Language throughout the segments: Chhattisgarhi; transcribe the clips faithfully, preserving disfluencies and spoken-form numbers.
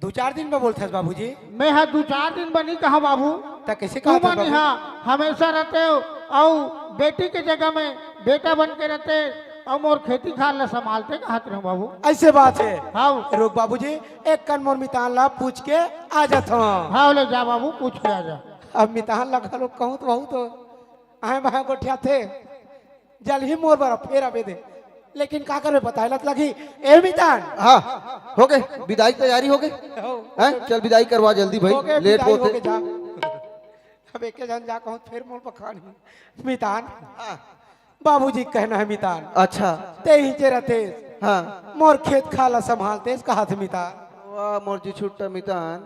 दू चार दिन में बोलथस बाबूजी। मैं हा दू चार दिन बनी कहा बाबू। त कैसे कहा तुमन बाबू? यहाँ हमेशा रहते हो, अउ बेटी के जगह में बेटा बन के रहते, अउ मोर खेती खार ला संभालते कहत रहे बाबू। ऐसे बात है। हाँ। रुक बाबूजी, एक कन मोर मितान ला पूछ के आ जात हूँ। हाँ, ले जा बाबू, पूछ के आ जा। अब मितान ला घलो कहूँ तो बहुत आए बाहे गोठियाथे, जल्दी मोर बर फेर आबे दे। लेकिन का करबे, बताए लत लगही। ए मितान। हाँ, हो गए, विदाई तैयारी हो गए। हो। हैं? चल विदाई करवा जल्दी भाई, हो गए, लेट विदाई होते। हो गए, जा। अब एके जन जा कहूँ, फेर मोर बखान ही। मितान। हाँ। बाबूजी कहना है मितान। अच्छा। ते ही जे रहते। हाँ। मोर खेत खाला संभालते, कहा थे मितान। वाह, मोर जी छुट्टा मितान।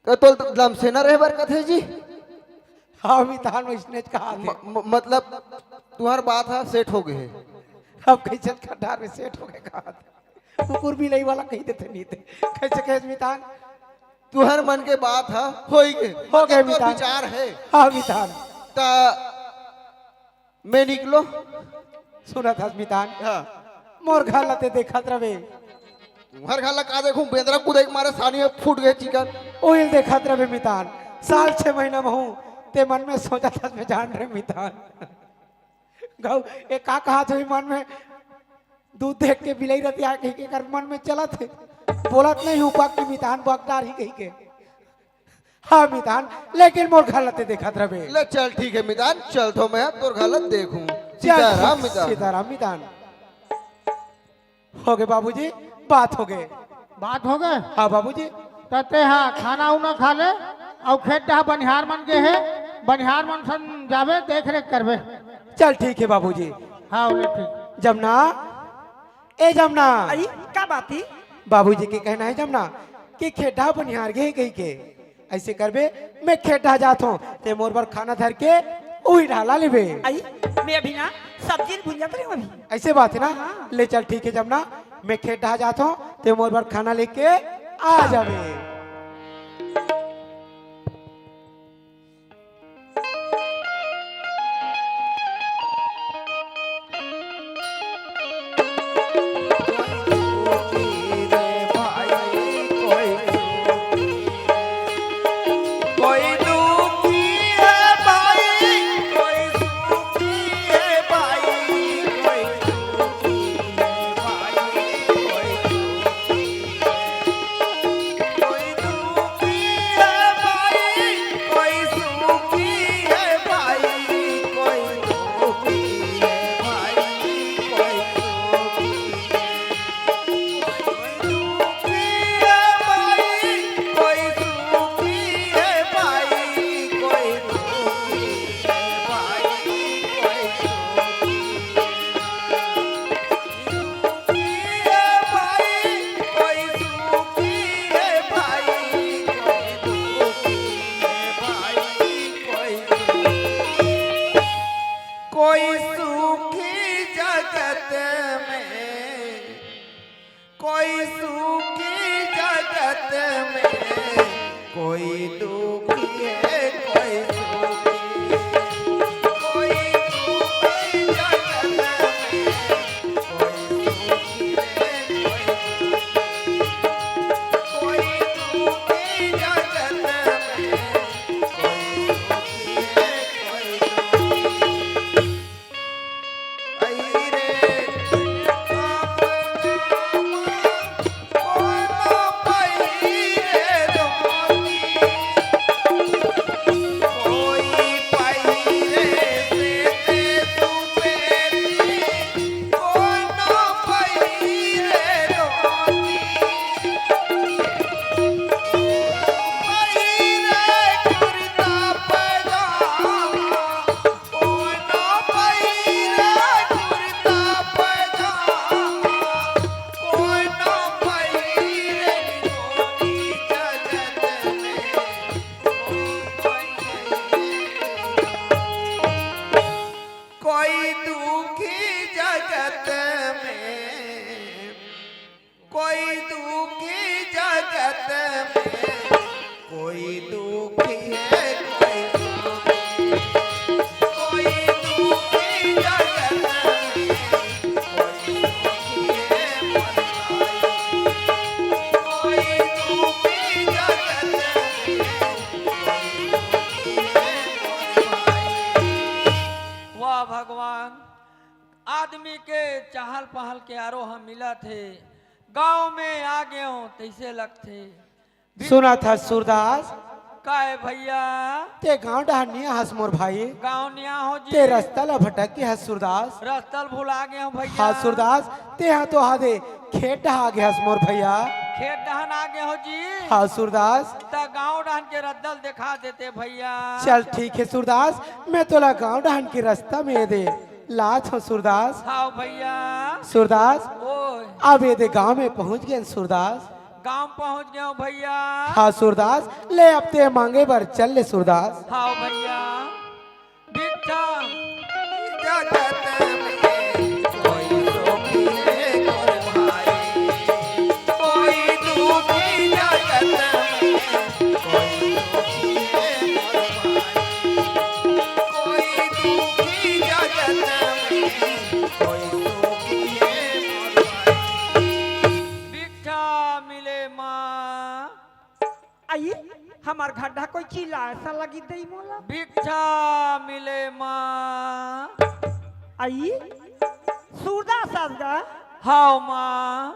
तो, तो लमसेना रहे बर कथे जी? हाँ, मितान वैसने ज कहा थे। म-, म-, मतलब, तुम्हार बात हा सेट हो गए है। अब कैसे खड्डार में सेट हो गए कहा थे? कुकुर बिलाई वाला कही देते नहीं थे। कैसे कहे मितान? तुहर मन के बात हा होई गए। हो गए मतलब, तोर मितान। विचार है। हाँ, मितान। त मैं निकलो। सुनत हस मितान। हाँ। मोर घर ला ते देखत रवे। तुम्हर घर ला का देखूं, बेंदरा कूदे के मारे सानी में फूट गए चिकन। ओहिल देखत रवे मितान। साल छह महीना में हूँ, ते मन में सोचत हस मैं जान रहे मितान। गौ, ए का कहा थे मन में? दूध देख के बिलाई रतिया कही के कर मन में चलत है। बोलत नहीं हूँ, बाकी मितान बकदार ही कही के। हाँ मितान, लेकिन मोर घर ला ते देखत रवे। ले चल ठीक है मितान, चल तो मैं तोर घर ला देखूं। चल सीताराम ठीक, मितान। सीताराम मितान। हो गए बाबूजी, बात हो गए। बात हो गए? हाँ बाबूजी। त ते हा खाना उना खा ले, अउ खेत डहा बनिहार मन के है, बनिहार मन सन जाबे, देख रेख करबे। चल ठीक है बाबूजी। हाँ, ले ठीक। जमुना, ए जमुना। आई, का बात ही? बाबूजी के कहना है जमुना कि खेत डहा बनिहार गे कही के। ऐसे करबे, मैं खेत डहा जात हूँ, ते मोर बर खाना धर के उही डहा ला लेबे। आई, मैं अभी ना सब्जी भुंजत रही हूँ अभी। ऐसे बात है ना? हाँ। ले चल ठीक है जमुना, मैं खेत डहा जात हूँ, ते मोर बर खाना लेके आ जाबे। कोई सुखी जगत में, कोई सुखी जगत में, कोई दुखी है, कोई सुखी है। कोई सुखी जगत में, कोई सुखी है, कोई दुखी। कोई दुखी जगत में, कोई सुखी है, कोई दुखी। आदमी के चहल पहल के आरो ह मिलत हे। गांव में आ गेंव तइसे लगथे। सुनत हस सूरदास? काय भैया? ते गांव डहर नइ आहस मोर भाई। गांव नइ आहों जी। ते रस्ता ल भटक गे हस सूरदास। रस्ता ल भुला गेंव भैया। हाँ सूरदास, तेहा तो आदे खेत डहर आ गे हस मोर भैया। खेत डहर आ गेंव जी। हाँ सूरदास। त गांव डहर के रद्दा ल देखा देते भैया। चल ठीक हे सूरदास, मैं तोला गांव डहर के रस्ता में दे लात हों सूरदास। हाँ भैया। सूरदास, ओए। अब एदे गांव में पहुंच गेन सूरदास। गांव पहुंच गेंव भैया। हाँ सूरदास, ले अब ते मांगे बर चल ले सूरदास। हाँ भैया। भिक्षा। जगत में कोई सुखी है मोर भाई, कोई दुखी जगत में, कोई सुखी है मोर भाई, कोई दुखी जगत में, कोई सुखी है मोर भाई। भिक्षा मिले माँ। आई, हमर घर डहर कोई चिल्लाए असन लगिस दई मोला। भिक्षा मिले माँ। आई, सूरदास अस गा? हव माँ।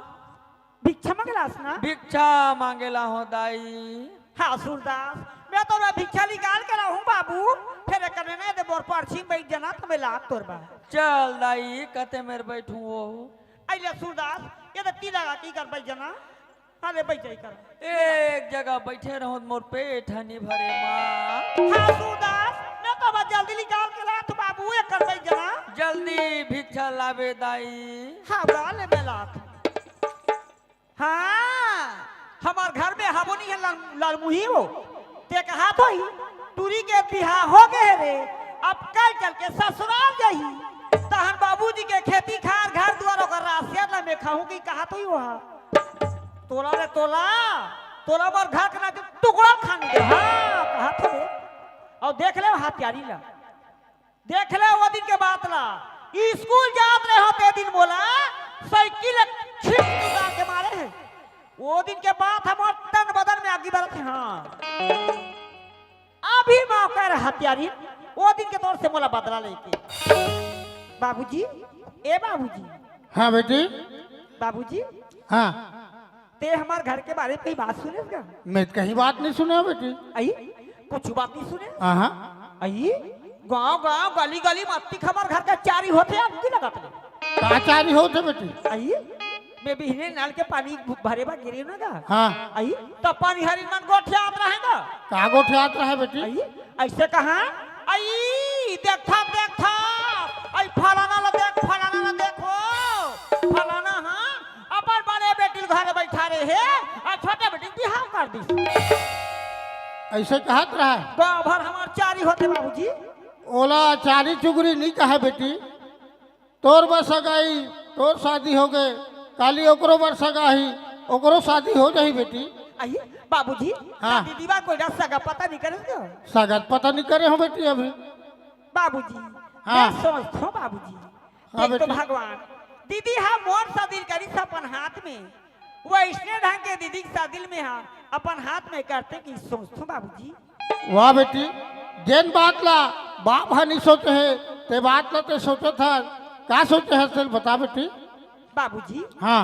भिक्षा मांगेला अस ना? भिक्षा मांगेला हों दाई। हाँ सूरदास, मैं तो मैं भिक्षा निकाल के लाहूं बाबू, फेर एकने ना दे मोर परछी में बइठ जाना त मैं लात तोर बर। चल दाई, कते मेर बइठहूं ओ। अइ ले सूरदास, एदे तीर लगा के कर बइठ जाना। अरे बइठ जा कर। एक जगह बइठे रहों त मोर पेट ह नी भरे माँ। हाँ सूरदास, मैं तो बस जल्दी निकाल के लात बाबू, एकर बइठ जाना। जल्दी भिक्षा लाबे दाई। हाँ, गा ले मैं लात। हाँ, हमर घर में हबो नइ हे लाल, लालमुही हो। ते कहत होही, टूरी के बिहाव हो गे हे रे, अब कल चल के ससुराल जाही। तहन बाबूजी के खेती खार, घर दुवार, ओकर रासियन ल मैं खाहूं कि कहत होही ओहा। तोला रे तोला, तोला मोर घर के ना टुकड़ा खानी दे। हाँ, कहत हो रे। अउ देख ले हथियारी ला। देख ले ओ दिन के बात ला, स्कूल जात रहे हों ते दिन मोला साइकिल खींच निकाल के मारे हे। ओ दिन के बात हमर तन बदन में आगी बरत हे। हाँ, अभी मौका रहे हथियारी, ओ दिन के तोर से मोला बदला लेके। बाबूजी, ए बाबूजी। हाँ बेटी। बाबूजी। हाँ। ते हमर घर के बारे में कहीं बात सुनेस गा? मैं तो कहीं बात नहीं सुने बेटी। आई, कुछ बात नहीं सुने? हाँ, हाँ। आई, गांव गांव, गली गली, मत्ती हमर घर के चारी होथे, अब की लगत ले? का चारी होथे बेटी? आई, मैं बिहने नल के पानी भरे बर गिरे ना गा। हाँ। आई, त पानी हरिन मन गोठियात रहे गा। का गोठियात रहे बेटी? आई, अइसे कहा, आई, देखथा, देखथा, आई, फलाना ला देख, फलाना ला देखो, फलाना, हाँ, अपन बड़े बेटी ल घरे बइठारे हे, अउ छोटे बेटी के बिहाव कर दिस। अइसे कहत रहा। गांव भर हमर चारी होथे बाबूजी। ओला चारी चुगरी नइ कहे बेटी, तोर बर सगाई, तोर शादी हो गे, काली ओकरो बर सगाई, ओकरो शादी हो जाही बेटी। आई, बाबूजी, हाँ। दीदी बर कोई ना सगा पता नइ करे हो? सगा पता नइ करे हों बेटी अभी। बाबूजी, हाँ। मैं सोचथों बाबूजी, हाँ देख तो बेटी। भगवान, दीदी हा मोर शादी करिस अपन हाथ में, वइसने ढंग के दीदी के शादी में हा अपन हाथ में करते कि सोचथों बाबूजी। वाह बेटी, जेन बात ला बाप ह नइ सोचे हे, ते बात ला ते सोचत हस। का सोचे हस, तेला बता बेटी। बाबूजी। हाँ।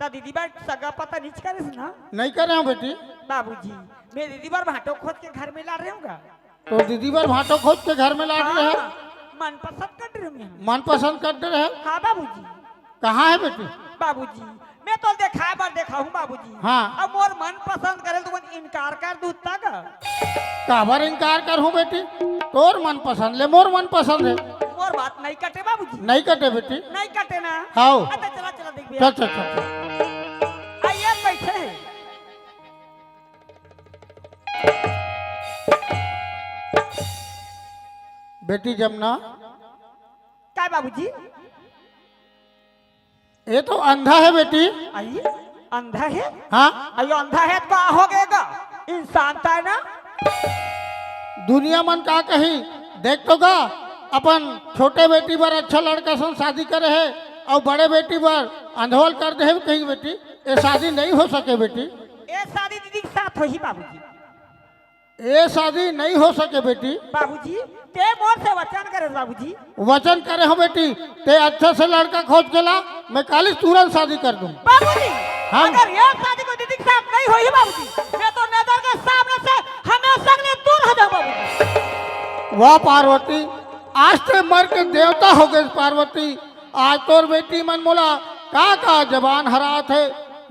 त दीदी बर सगा पता नइ करेस ना? नइ करे हों बेटी। बाबूजी, मैं दीदी बर भांटो खोज के घर में लाय रहेंव गा। तोर दीदी बर भांटो खोज के घर में लाय रहे? हाँ, मनपसंद कट रहे हैं। मनपसंद कट रहे? हाँ बाबूजी। कहाँ हे बेटी? बाबूजी, मैं तोला देखाय बर देखाहूँ बाबूजी। हाँ। अब मोर मनपसंद करे त तुमन इनकार कर दूहू त का? काबर इनकार करहूँ बेटी? तोर मनपसंद ले मोर मनपसंद हे। मोर बात नइ कटे बाबूजी। नइ कटे बेटी। नइ कटे ना? हाँ। अच्छा चला, चला देख भैया। चल, चल, चल, चल। आइए बैठे हैं। बेटी जमुना। काय बाबूजी? ये तो अंधा हे बेटी। आई, अंधा हे? हाँ। आई, अंधा हे त का हो गे गा? इंसान त हे ना। दुनिया मन का कही, देख तो गा, अपन छोटे बेटी बर अच्छा लड़का सन शादी करे हे अउ बड़े बेटी बर अंधवा ल कर दे हे कही बेटी, ये शादी नइ हो सके बेटी। ये शादी दीदी के साथ होही बाबूजी। ये शादी नइ हो सके बेटी। बाबूजी, ते मोर से वचन करे बाबूजी। वचन करे हों बेटी, तें अच्छा से लड़का खोज के ला, मैं काली तुरंत शादी कर दूं। बाबूजी, हम अगर ये शादी कोई दीदी के साथ नहीं होही बाबूजी, मैं तो नजर के सामने से हमेशा के लिए दूर हो जाऊं बाबूजी। वाह पार्वती, आज तें मर के देवता हो गए पार्वती। आज तोर बेटी मन मोला का का जबान हरात हे।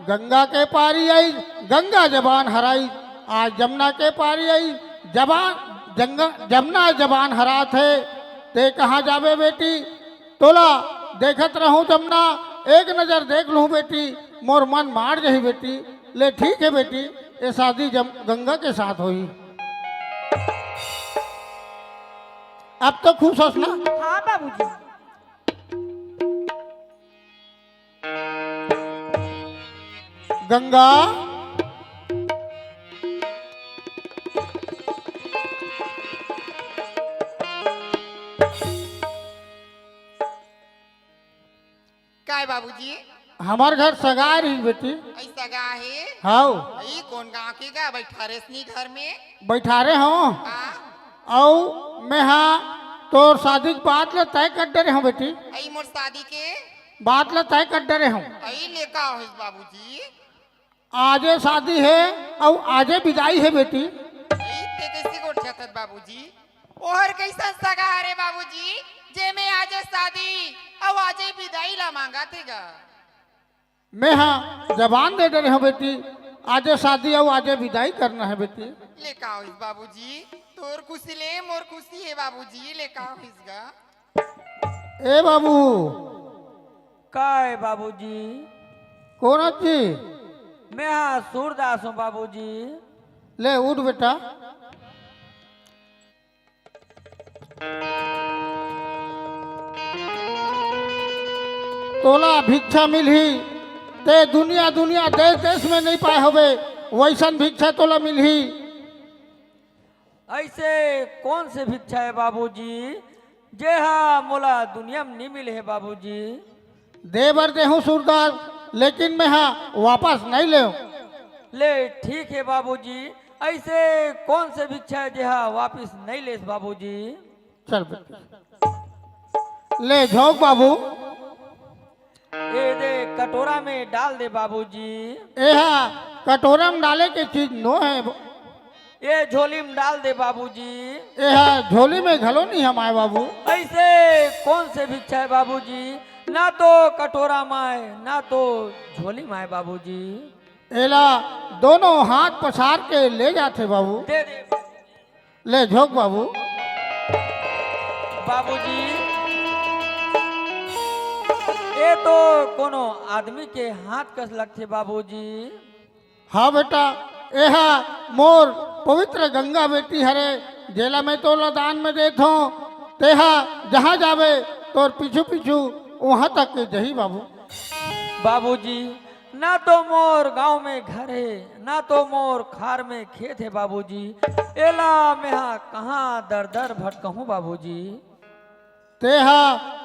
गंगा के पारी आई, गंगा जबान हराई। आज जमुना के पारी आई, जबान जंगा जमुना जबान हरात हे। तें कहाँ जाबे बेटी? तोला देखत रहूं जमुना, एक नजर देख लूं बेटी, मोर मन मार जही बेटी। ले ठीक हे बेटी, ये शादी जम गंगा के साथ होही। अब तो खुश होस ना? हाँ बाबूजी। गंगा। काय बाबूजी? हमर घर सगा रही बेटी। अई सगा हे? हाव। अई कोन गांव के गा? बैठारे सनी घर में? बैठारे हों। हाँ। अउ मैं हा तोर शादी के बात ल तय कर डरे हों बेटी। अई मोर शादी के? बात ल तय कर डरे हों। अई ले का होइस बाबूजी? आजे शादी हे अउ आजे बिदाई हे बेटी। अई तें कइसे गोठियाथस बाबूजी? ओहर कइसन सगा हरे बाबूजी, जेमे आजे शादी अउ आजे बिदाई ला मांगथे गा? मैं हा जबान दे डरे हों बेटी, आजे शादी अउ आजे बिदाई करना हे बेटी। ले का होइस बाबूजी, तोर खुशी ले मोर खुशी हे बाबूजी, ले का होइस गा? ए बाबू। काय बाबूजी? कोन हस जी? मैं हा सूरदास हों बाबूजी। ले उठ बेटा। तोला भिक्षा मिलही, तें दुनिया दुनिया देश देश में नइ पाय होबे, वइसन भिक्षा तोला मिलही। अइसे कोन से भिक्षा हे बाबूजी, जेहा मोला दुनिया में नइ मिले हे बाबूजी? दे बर देहूं सूरदास, लेकिन मैं हा वापस नइ लेंव। ले ठीक हे बाबूजी, अइसे कोन से भिक्षा हे जेहा वापिस नइ लेस बाबूजी? चल बेटी। ले झोंक बाबू। ए दे कटोरा में डाल दे बाबूजी। एहा कटोरा में डाले के चीज नो हे। ए झोली में डाल दे बाबूजी। एहा झोली में घलो नइ हमाय बाबू। अइसे कोन से भिक्षा हे बाबूजी? ना तो कटोरा माय, ना तो झोली माय बाबूजी। एला दोनों हाथ पसार के ले जाथे बाबू। दे दे। ले झोंक बाबू। बाबूजी, ए तो कोनो आदमी के हाथ कस लगथे बाबूजी। हाँ बेटा, एहा मोर पवित्र गंगा बेटी हरे, जेला मैं तोला दान में देत हों। तेहा जहाँ जाबे तोर पीछू पीछू वहाँ तक के जही बाबू। बाबूजी, ना तो मोर गांव में घर हे, ना तो मोर खार में खेत हे बाबूजी। एला मेहा कहाँ दर दर भटकहूँ बाबूजी। तेहा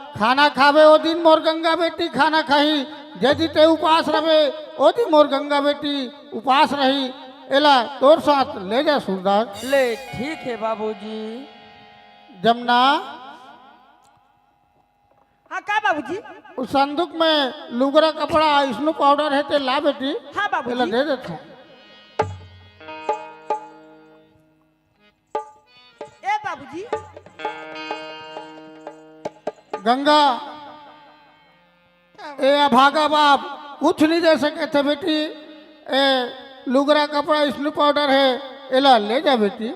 खाना खाबे ओ दिन मोर गंगा बेटी खाना खाही, जे दिन तें उपास रबे ओ दिन मोर गंगा बेटी उपास रही। एला तोर साथ ले जा सूरदास। ले ठीक हे बाबूजी। जमुना। हाँ, का बाबूजी? उस संदूक में लुगरा कपड़ा, स्नो पाउडर हे, तें ला बेटी। हाँ बाबूजी। एला दे देथों। ए बाबूजी। गंगा, ए अभागा बाप कुछ नइ दे सके थे बेटी। ए लुगरा कपड़ा, स्नो पाउडर हे, एला ले जा बेटी।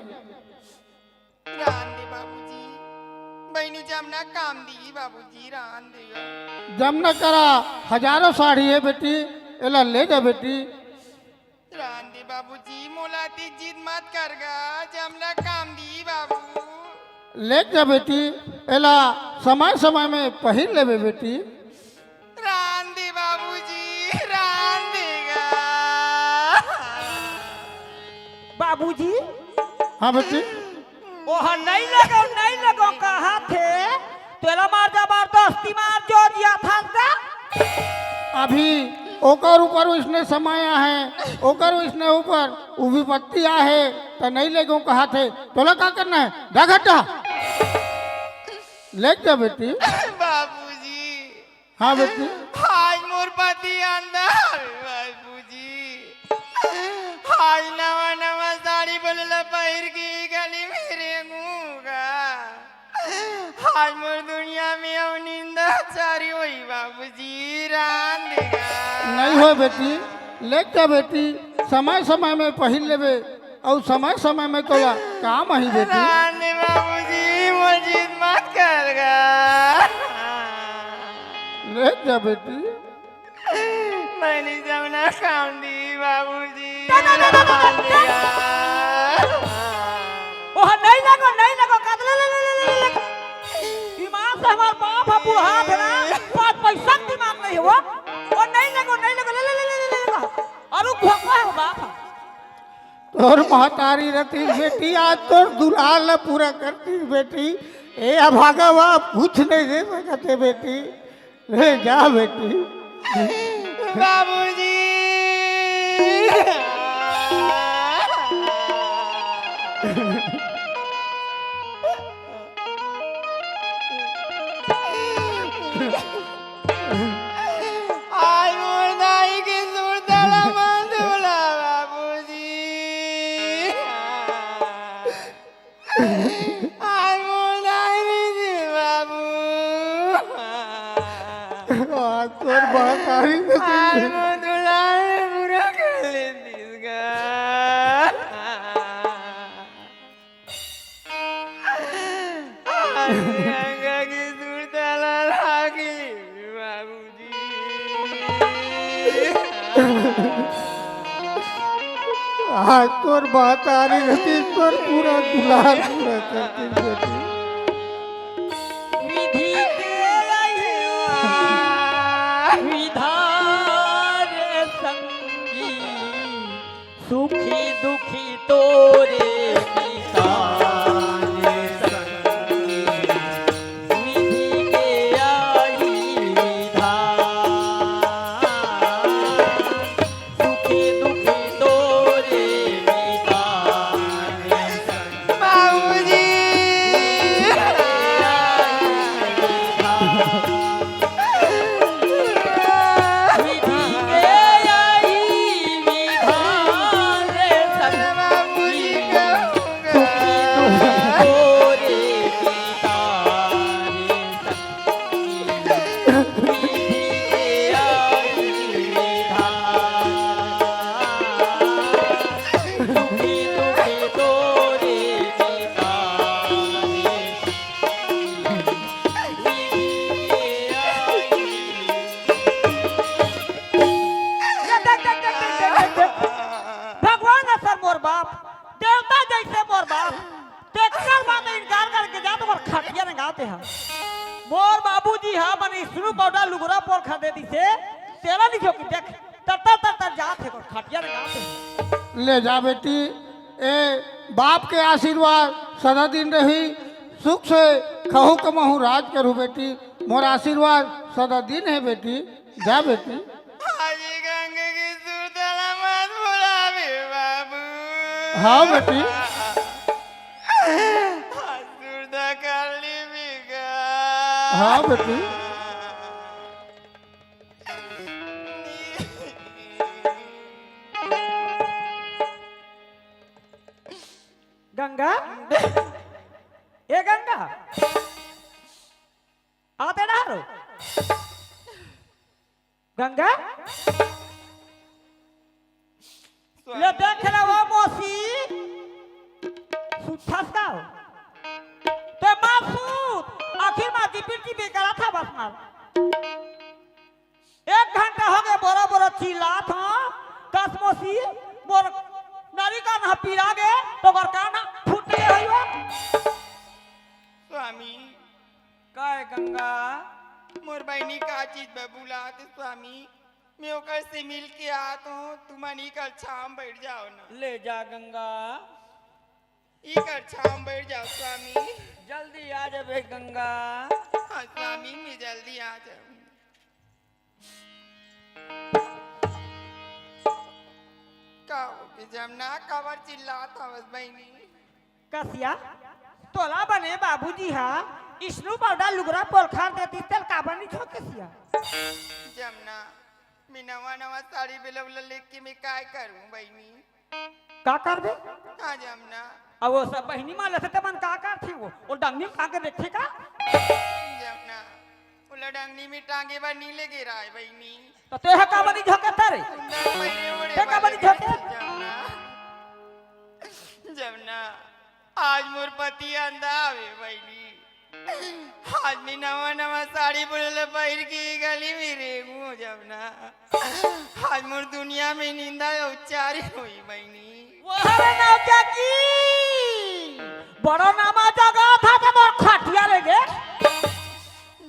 रान दे बाबूजी, बहिनी जमुना काम दिही बाबूजी, रान दे गा। जमुना करा हजारों साड़ी हे बेटी, एला ले जा बेटी। रान दे बाबूजी, मोला अतिक जिद मत कर गा, जमुना काम दिही बाबू। ले जा बेटी, एला समय समय में पहिर लेबे बेटी। रान दे बाबूजी, रान दे गा। बाबूजी। हाँ बेटी। ओह नइ लगो, नइ लगो कहाथे, तेला मार जबरदस्ती मार जो दिया था का? अभी ओकर ऊपर उसने समय आहे, ओकर उसने ऊपर उ विपत्ति आहे, त नइ लेगो कहाथे, तोला का करना हे? जा घर जा। लेट जा बेटी। बाबूजी। हाँ बेटी। आज मोर पति अंधा हवे बाबूजी। आज नवा नवा साड़ी बोले ला पहिर के गली में रेंगहूं गा। आज मोर दुनिया में अउ निंदा चारी होई बाबूजी, रांध गा। नहीं होय बेटी, लेट जा बेटी, समय समय में पहिर लेबे, अउ समय समय में तोला काम आही बेटी। रांध बाबूजी, मोर जिद मत कर गा। लेट जा बेटी। मैं नहीं जाना काम दी बाबूजी। ना, ना, ना, ना, ना, ना। ओह, नहीं लगो, नहीं लगो, कद ले, ले, ले। ईमान से हमार बाप ह, बूढ़ा थे ना, पाँच पैसा के दिमाग नहीं हुआ। और नहीं लगो, नहीं लगो, ले, ले, ले। और वो भोकवा है बाप ह। तोर महतारी रहती बेटी, आज तोर दुलार ल पूरा करती बेटी। ए अभागा बाप कुछ नहीं दे सकते बेटी। ले जा बेटी। बाबूजी। आज मोर दाई के सुरता ला मत भुला बाबूजी। आज मोर दाई नहीं बाबू। आज तोर महतारी के आज मोर दुलार में पूरा कर लेतीस गा। आज गंगा के सुरता ला लागी बाबूजी। आज तोर महतारी रहती, तोर पूरा दुलार पूरा करती बेटी। विधि के अइहा विधान संगी, सुखी दुखी तोरे विधान संगी। विधि के अइहा विधान, सुखी दुखी तोरे विधान संगी। बाबूजी। भगवान असन मोर बाप, देवता जइसे मोर बाप, तेकर बाद इनकार करके जा तो मोर खटिया रेंगात हे। मोर बाबूजी ह मन स्नू पाउडर लुगरा पोरखा दे दिसे, तेला नहीं क्यों कि देख, तर तर तर तर जात हे, मोर खटिया रेंगात हे। ले जा बेटी, ए बाप के आशीर्वाद सदा दिन रही, सुख से खहू कमाहू राज करू बेटी, मोर आशीर्वाद सदा दिन हे बेटी, जा बेटी। आज गंगा के सुरता ला मत भुलाबे बाबू। हाँ बेटी। आज सुरता कर लेबे गा। हाँ बेटी। गंगा, ए गंगा, आते ना रो। गंगा, ले देख रे वो मौसी, सुतस का हो? ते मार सूत, आखिर मार जिपिर जिपिर करा था बस मार। एक घंटा हो गए बोरा बोरा चिल्लात हंव, कस मौसी, मोर नरी कान ह पिरा गे, तोकर कान ह फूट गे होई हो। स्वामी। काय गंगा? मोर बहिनी का चीज बर बुलात हे स्वामी, मैं ओकर से मिल के आत हंव, तुमन इकर छांव बइठ जाव ना। ले जा गंगा। इकर छांव बइठ जाव स्वामी। जल्दी आ जाबे गंगा। हाँ स्वामी, मैं जल्दी आ जाहूं। का होगे जमना, काबर चिल्लात हवस बहिनी? कसिया, तोला बने बाबूजी हा स्नू पाउडर लुगरा पोलखार देती, तेल काबर नहीं झोंके सिया? जमना, मैं नवा नवा साड़ी ब्लाउज ला लेके मैं काय करूं बहिनी? का करबे? हाँ जमना। अब वो सब बहिनी मान लेथे, ते मन का करथे वो? वो डंगनी में टांग के देखथे का? जमना, ओला डंगनी में टांगे बर नी लेगे राय बहिनी। तो ते ह का बनी झोंके थे रे? कुंदा पहिरे ओढ़े ते का बनी वाले झोंके? जमना, जमना, आज मोर पति अंधा हवे बहिनी। आज मैं नवा नवा साड़ी ब्लाउज ला पहिर के गली में रेंगू जमना। आज मोर दुनिया में निंदा अउ उच्चारी होई बहिनी। वो हरे नौटंकी, बड़ा नामा जगह था जब वो खटिया ले गे।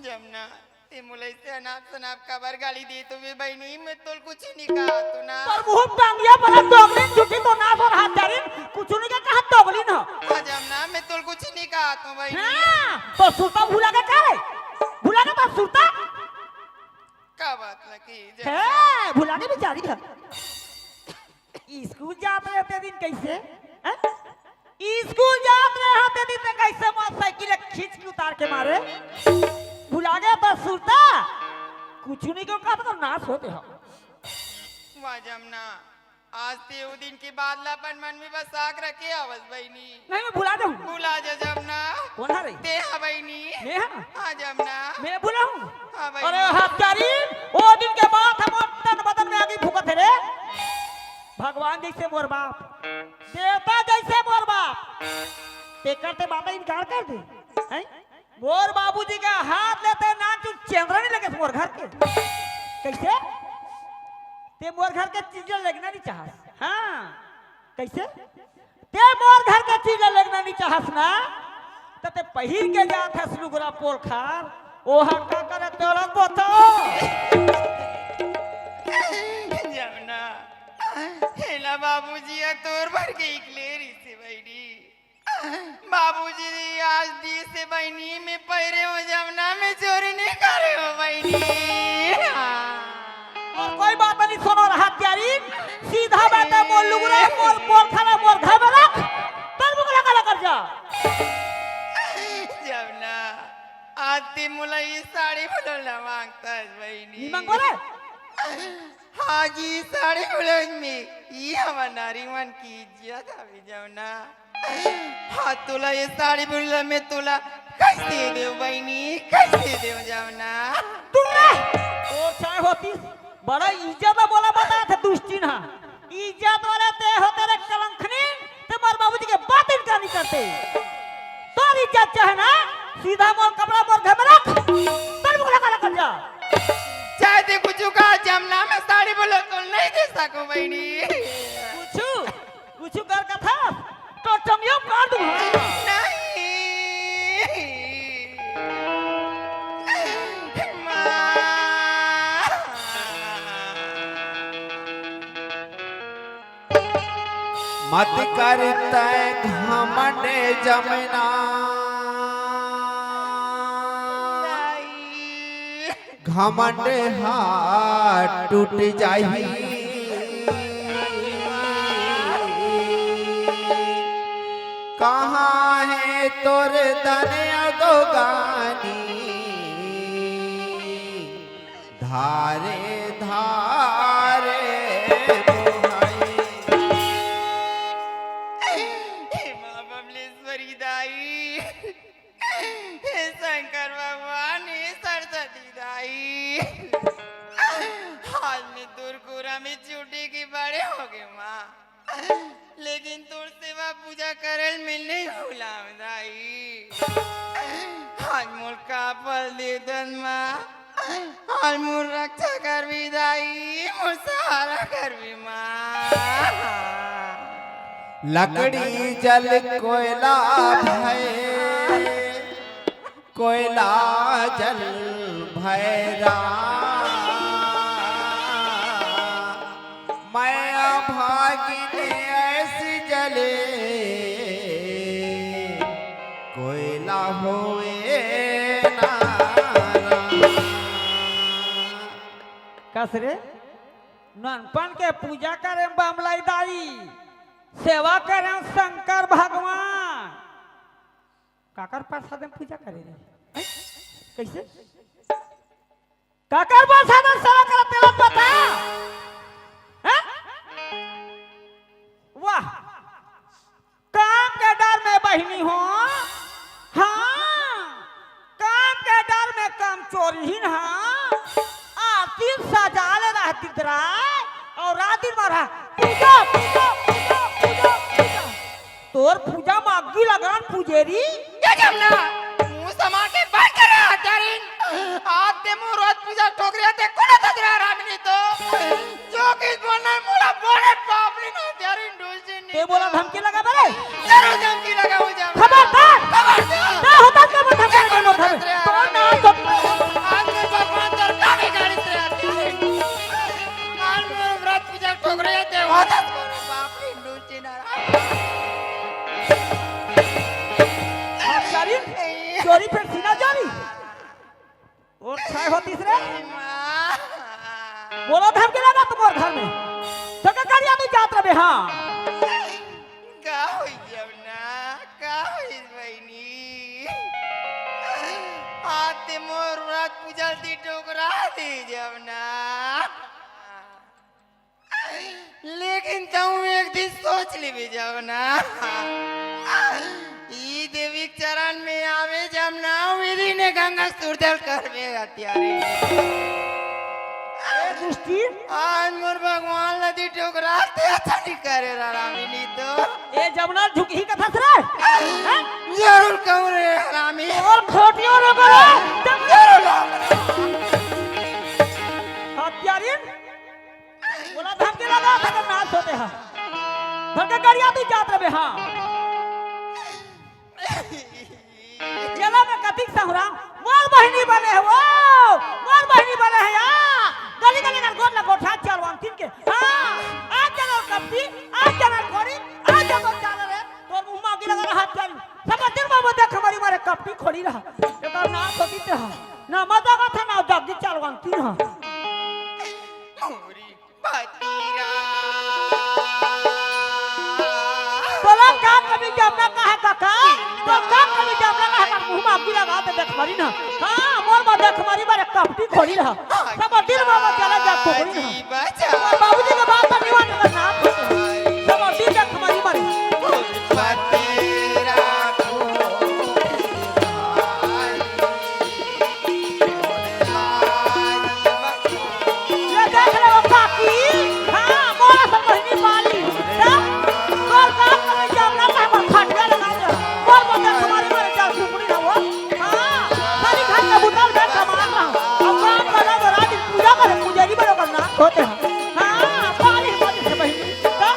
जमना, ते मोला अइसे अनाप शनाप काबर गाली देत हवे बहिनी? मैं तोला कुछु नहीं कहत हूं ना। तोर मुंह टांगिया बड़ा दोगली झूठी तो ना सोर हाथ जारी, कुछु नहीं के कहा दोगली ना। हाँ जमना, मैं तोला कुछु नहीं कहत हूं बहिनी। हाँ, तो सुरता भुला के का रे? भुला के तो सुरता? का बात ना की जमना? है, भुला के बेचारी है। स्कूल जात रहे ते दिन कइसे? हैं? स्कूल जात रहे ते दिन ते कइसे मोर साइकिल खींच के उतार के मारे? भुला गया बस सुरता? कुछु नहीं क्यों कहा तो नाश होते हो। वाह जमना, आज ते वो दिन के बाद ला अपन मन में बसा के रखे हवस बहिनी। नहीं, मैं भुला जाऊं। भुला जा जमना। कौन है रे? ते हा बहिनी। मैं हा? हाँ जमना। मैं भुलाऊं? हाँ बहिनी। अरे हत्यारी, वो दिन के बाद हम तन बदन में आगी फूकत है रे। भगवान जैसे मोर बाप, देवता जैसे मोर बाप, तेकर ते बात इनकार कर दे, हैं? मोर बाबूजी के हाथ लेते ना तू चंद्र नहीं लगे मोर घर के। कैसे? ते मोर घर के चीज लेगना नहीं चाहस। हाँ, कैसे? ते मोर घर के चीज लेगना नहीं चाहस ना, त ते पहिर के जात हस लुगरा पोलखार, ओहा का करे तोला बता। जमना, हेला बाबूजी ह तोर बर के इकले रिसे बहिनी। बाबूजी आज दिसे बहिनी, मैं पहिरे हो जमना, मैं चोरी नहीं करे हो बहिनी। और कोई बात नहीं सुनो रहा प्यारी, सीधा बात है, मोर लुगरा, मोर, मोर थाला, मोर घर में रख, तर मुकला कला कर जा। जमना, आज ते मोला ये साड़ी बोलो ना मांगता है बहिनी। नहीं मांगो रे। हाँ जी, साड़ी ब्लाउज में ये हमर नारी मन की इज्जत हवे जमना। हाँ, तोला ये साड़ी ब्लाउज में तोला कैसे देव बहिनी, कैसे देव जमना? तू रे! तोर चाहे होतीस, बड़ा इज्जत बोला बता थे दुष्टिन हा। इज्जत वाला ते होते रे कलंखनी, ते मोर बाबूजी के बात इनकार नहीं करते। तोर इज्जत चाहे ना, सीधा मोर कपड़ा मोर घर में रख, तोर मुकला काला कर जा। चाहे ते कुछु कहा जमना, मैं साड़ी ब्लाउज तो नहीं दे सकूं बहिनी। कुछु, कुछु कर कथा, तो टंगियो काट दूं। नहीं। माँ। मत कर तै घमंड जमना, घमंड हा टूट जाही। कहाँ है तोर धन अदोगानी? धारे धारे बोहाई। हे माँ बमलेश्वरी दाई, हे शंकर भगवान, हे सरस्वती दाई, आज मैं तोर कोरा में छूटे के बड़े हो गए माँ। लेकिन तोर सेवा पूजा करल मैं नहीं भुलाव दाई। आज मोर का फल दे दन माँ, आज मोर रक्षा करबी दाई, मोर सहारा करबी माँ। लकड़ी जल कोयला भय, कोयला जल भैरा, मैं अभागिन ऐसी जले, कोयला होए नारा। कस रे, ननपन के पूजा करे बमलाई दाई, सेवा करे शंकर भगवान। काकर प्रसाद में पूजा करे रे? कइसे? काकर बर साधन सेवा करत तेला बता। हैं? वाह, काम के डर में बहिनी हो। हाँ, काम के डर में काम चोरी ही ना। आरती सजा ले रहती दराय और रात दिन मारा पूजा, पूजा, पूजा, पूजा, पूजा। तोर पूजा में अग्गी लगान पूजेरी। ये जमना, मुंह समा के बात कर रहा है, तेरी। आज ते मुंह रोज पूजा ठोकरी है, ते कोना तजरा रामिनी तो। जो किस बोलना है, मोला बोले बाप रे ना, तेरी डोजी नहीं ते बोला तो। धमकी लगा मेरे। जरूर धमकी लगा, वो जमना। खबरदार। खबरदार। ना होता क्या बोल धमकी लगा, बोल धमकी। तो ना तो आज मैं भगवान दरगाह में गाड़ी से आती है। आज मैं व्रत पूजा ठोकरी है, ते होता कोना बाप रे डोजी। चिनारा। चोरी, चोरी फेर सीना चोरी। और छाय होतीस रे। माँ। बोला धमकी लगा तुम्हार घर में। तो का करिया भी जात रहे, हाँ। का होई जब ना, का होई बहिनी? आते मोर रात पूजल ती टोकरा दी जब ना। लेकिन तहूँ एक दिन सोच लेबे जब ना, ई देवी के चरण में आवे जब ना, विधि ने गंगा सूरजल करबे हत्यारे। ए दुष्टी। आज मोर भगवान ला दी ठोकरा ते अच्छा नहीं करे रामिनी तो। ए जमना झुकही कथस रे। हैं? जरूर कहूँ रे हरामी। और खोटियों रे बड़ा। जरूर। हत्यारिन। बोला धमकी लगा, खतरनाक होते हैं। धमकी करिया भी जात रहे, हाँ। जेला में कतिक सहुरा, मोर बहिनी बने है वो, मोर बहिनी बने है या। गली गली कर गोट लगोट हाथ चालवान तीन के। हाँ, आज जनल कपटी, आज जनल कोरी, आज जनल चाल रे। तोर मुंह में आगी लगा रहा हाथ चालू। सब दिन बाबू देख हमारी मारे कपटी खोली रहा। एकर नाम तो दीते हैं। ना मजा का था, ना जल्दी चालवान तीन हाँ। तोला का कमी जमना का है काका? तो का कमी जमना का है काका? मुंह में आगी लगा तो देख मरी ना। हाँ, मोर में देख मरी मारे कपटी खोली रहा। सब दिल में चला जा खोली रहा। बाबूजी के बात पर निवान का नाम। सब दिल देख मरी मारे। ये देख ले वो काकी, हाँ, मोर असन बहिनी पाली। तब तोर का कमी जमना का हमर खटिया लगा दे। मोर मोटे तुम्हारी मारे चार टुकड़ी ना वो। हाँ, खाली घर का बुता उधर कमा रहा। अब काम लगा दो, रात दिन पूजा करे, पुजारी बनो करना होते हैं। हाँ, पाली हमारी से बहिनी। तब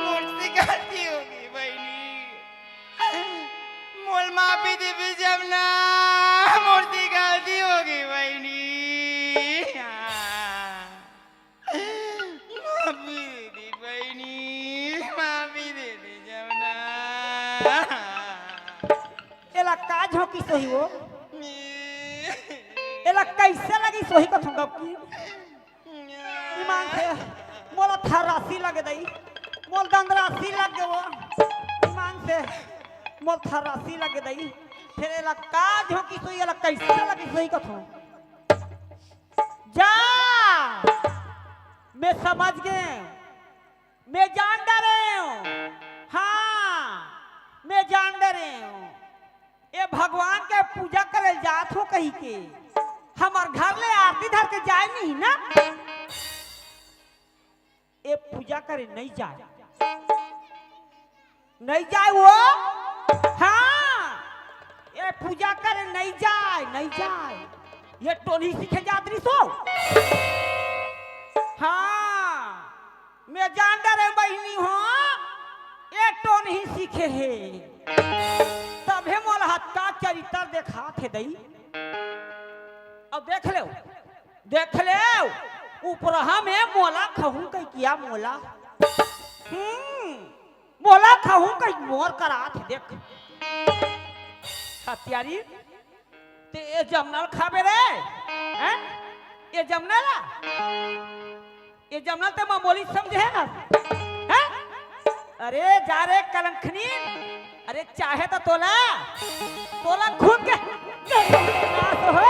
मोर से गलती होगे बहिनी, मोला माफी देबे जमुना, मोर से गलती होगे बहिनी। माफी दे दे बहिनी, माफी दे दे जमुना। एला का झोंकिस होही वो? एला कइसे लगिस होही कथों गप की? ईमान से मोला थर्रासी लगे दई, मोला दंदरासी लगे वो। ईमान से मोला थर्रासी लगे दई, फेर एला का झोंकिस होही, एला कइसे लगिस होही कथों? जा, मैं समझ गेंव, मैं जान डरेंव। हाँ, मैं जान डरेंव। ए भगवान के पूजा करे जात हों कहिके हमर घर ले आरती धर के जाय नहीं ना। ए पूजा करे नइ जाय, नइ जाय वो। हाँ, ए पूजा करे नइ जाय, नइ जाय। ए टोनही सीखे जात रहिस वो। हाँ, मैं जान डरेंव बहिनी हो, ए टोनही सीखे हे। तभे मोला हतका चरित्र देखात हे दई। अब देख लेव, देख लेव, उपरहा में मोला खहूं कहिके, मोला। हम्म, मोला खहूं कहिके मोर करात हे, देख। हत्यारी, ते ए जमुना ल खाबे रे? हैं? ए जमुना ला? ए जमुना ल ते मामूली समझे हस? हैं? अरे जा रे कलंखनी, अरे चाहे त तोला, तोला खून के नास हो।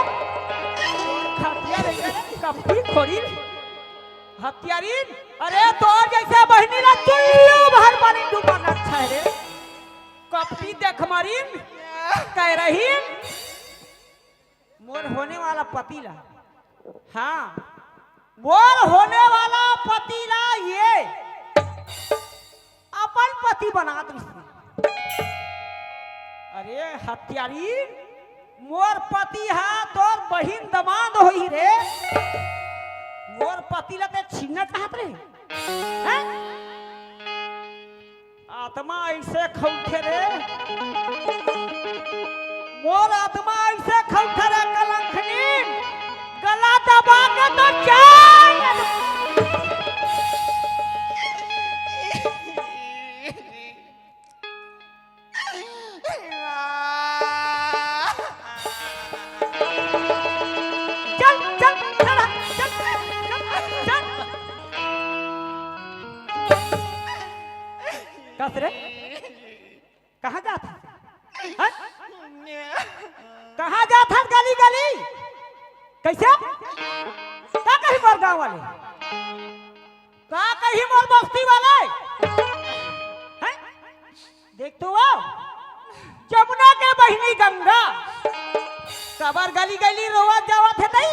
खतिया रे, कपटी खोरी, हत्यारी। अरे तोर जइसे बहिनी ला चुल्लू भर पानी डूबना अच्छा हे रे। कपटी देख मारिन, कह रही मोर होने वाला पति ला, हाँ, मोर होने वाला पति ला ए अपन पति बनात रहिस। अरे हत्यारी, मोर पति हा तोर बहिन दमांद होही रे। मोर पति ला ते छीनना चाहत रहे, हैं? आत्मा अइसे खउथे रे, मोर आत्मा अइसे खउथे रे कलंखनी, गला दबा के तो चल। चल, चल, चल, चल, चल, चल। कस रे? कहाँ जात हस? हैं? कहाँ जात हस गली गली? कइसे? का कही मोर गाँव वाले? का कही मोर बस्ती वाले? हैं? देख तो वो, जमुना के बहिनी गंगा, कबर गली गली रोवत जावत हे तई,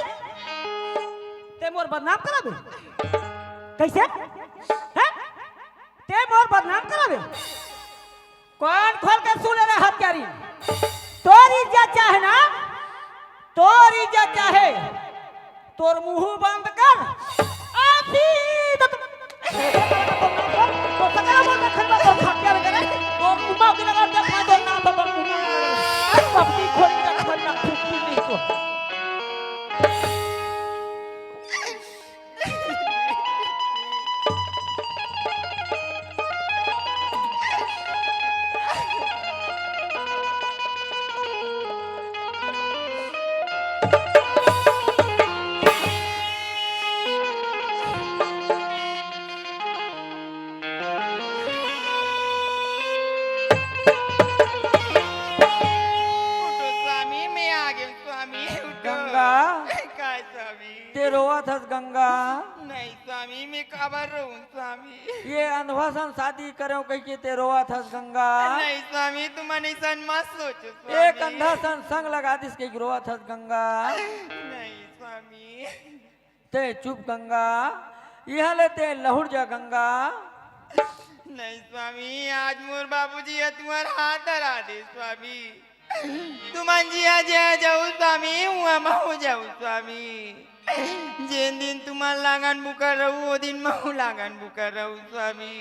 ते मोर बदनाम कराबे? कइसे? हैं? ते मोर बदनाम कराबे? कान खोल के सुन ले रे हत्यारी, तोर इज्जत चाहे ना, तोर इज्जत चाहे, तोर मुंह बंद कर। अभी तो, तो सकरा बोल रखा है, तो खटिया लगे रे, तोर मुंह में लगा दे, खा दे ना, तो मुंह में पपड़ी खोल के खा ना, फुटकी नहीं तो। उठो स्वामी, मैं आ गई हूँ स्वामी, उठो। गंगा। काय स्वामी? ते रोवत हस गंगा? नहीं स्वामी, मैं काबर रोऊं स्वामी? ये अंधवा सन शादी करेंव कहिके ते रोवत हस गंगा? नहीं स्वामी, तुमन अइसन मत सोचो स्वामी। एक अंधा सन संग लगा दिस कहिके रोवत हस गंगा? नहीं स्वामी। ते चुप गंगा, इहाँ ले ते लहुट जा गंगा। नहीं स्वामी, आज मोर बाबूजी ह तुम्हार हाथ धरा दे स्वामी। तुमन जिहाँ जिहाँ जाहू स्वामी, उहाँ महूँ जाहू स्वामी। जेन दिन तुमन लांगन बुकर रहू, ओ दिन महूँ लांगन बुकर रहू स्वामी।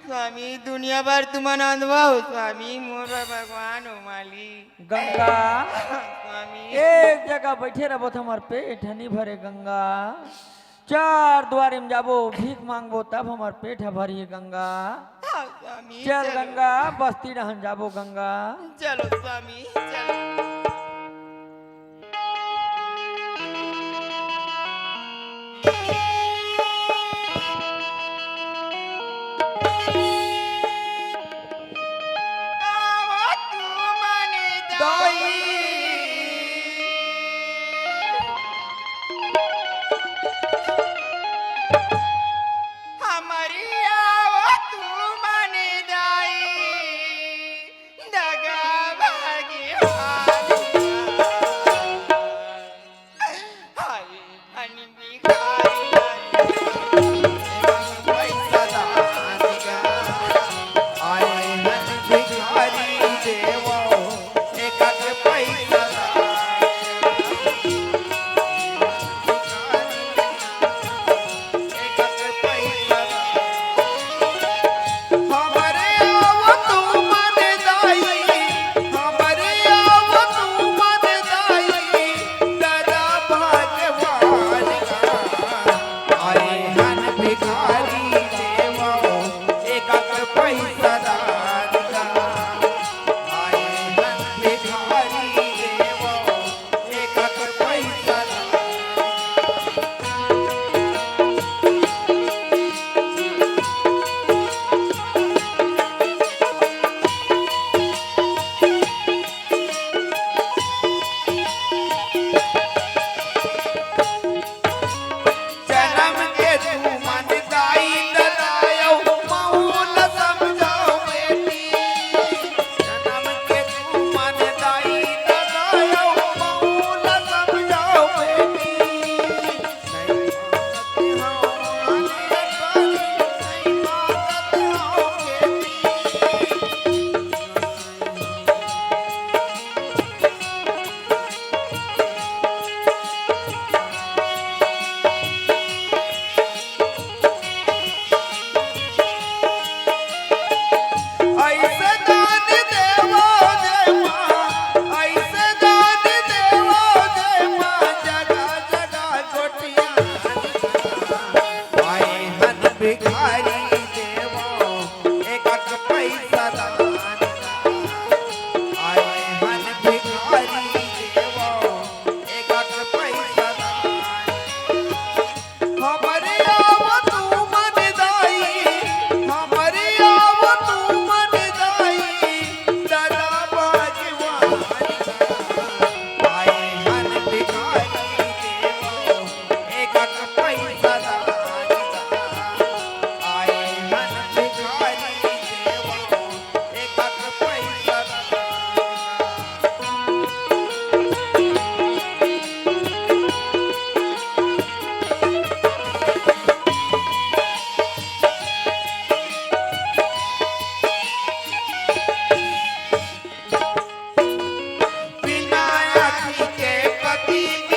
स्वामी, दुनिया भर तुमन अंधवा हो स्वामी, मोर बर भगवान हो मालिक। गंगा, स्वामी। एक जगह बैठे रहबो त हमर पेट ह नी भरे गंगा। चार दुआरी म जाबो, भीख मांगबो, तब हमर पेट ह भरही गंगा। हाँ, स्वामी, चल चलो। गंगा, बस्ती डहन जाबो गंगा। चलो स्वामी, चलो।